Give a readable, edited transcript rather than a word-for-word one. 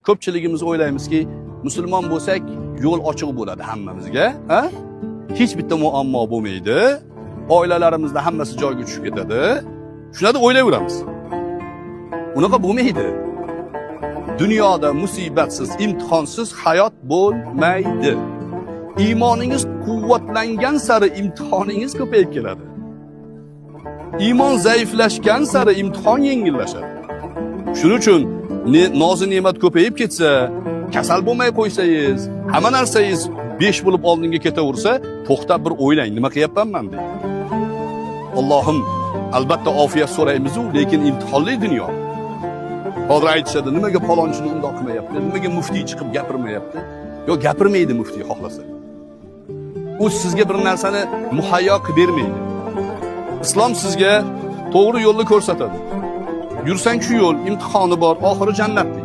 Ko'pchiligimiz o'ylaymizki, musulmon bo'lsak, yo'l ochiq bo'ladi hammamizga, ha? Hech bitta muammo bo'lmaydi. Oilalarimizda hammasi joyiga tushib ketadi. Shuni o'ylayveramiz. Unaqa bo'lmaydi. Dunyoda musibatsiz, imtihonsiz hayot bo'lmaydi. Iymoningiz quvvatlangan sari imtihoningiz ko'payib keladi. Iymon zaiflashgan sari imtihon yengillashadi. Shuning uchun nozi ne'mat ko'payib ketsa, kasal bo'lmay qo'ysangiz, hamma narsangiz 5 bo'lib oldinga ketaversa, to'xtab bir o'ylang, nima qilyapman man deb. Allohim, albatta ofiyat so'raymiz-u, lekin imtihonli dunyo. Hozir aytishadi, nimaga palonchini undoq qilmayapti, nimaga muftiy chiqib gapirmayapti? Yo'q, gapirmaydi muftiy xohlasa. U sizga bir narsani muhayyo qilib bermaydi. Islom sizga to'g'ri yo'lni ko'rsatadi. Yursang shu yo'l, imtihoni bor, oxiri jannat deydi.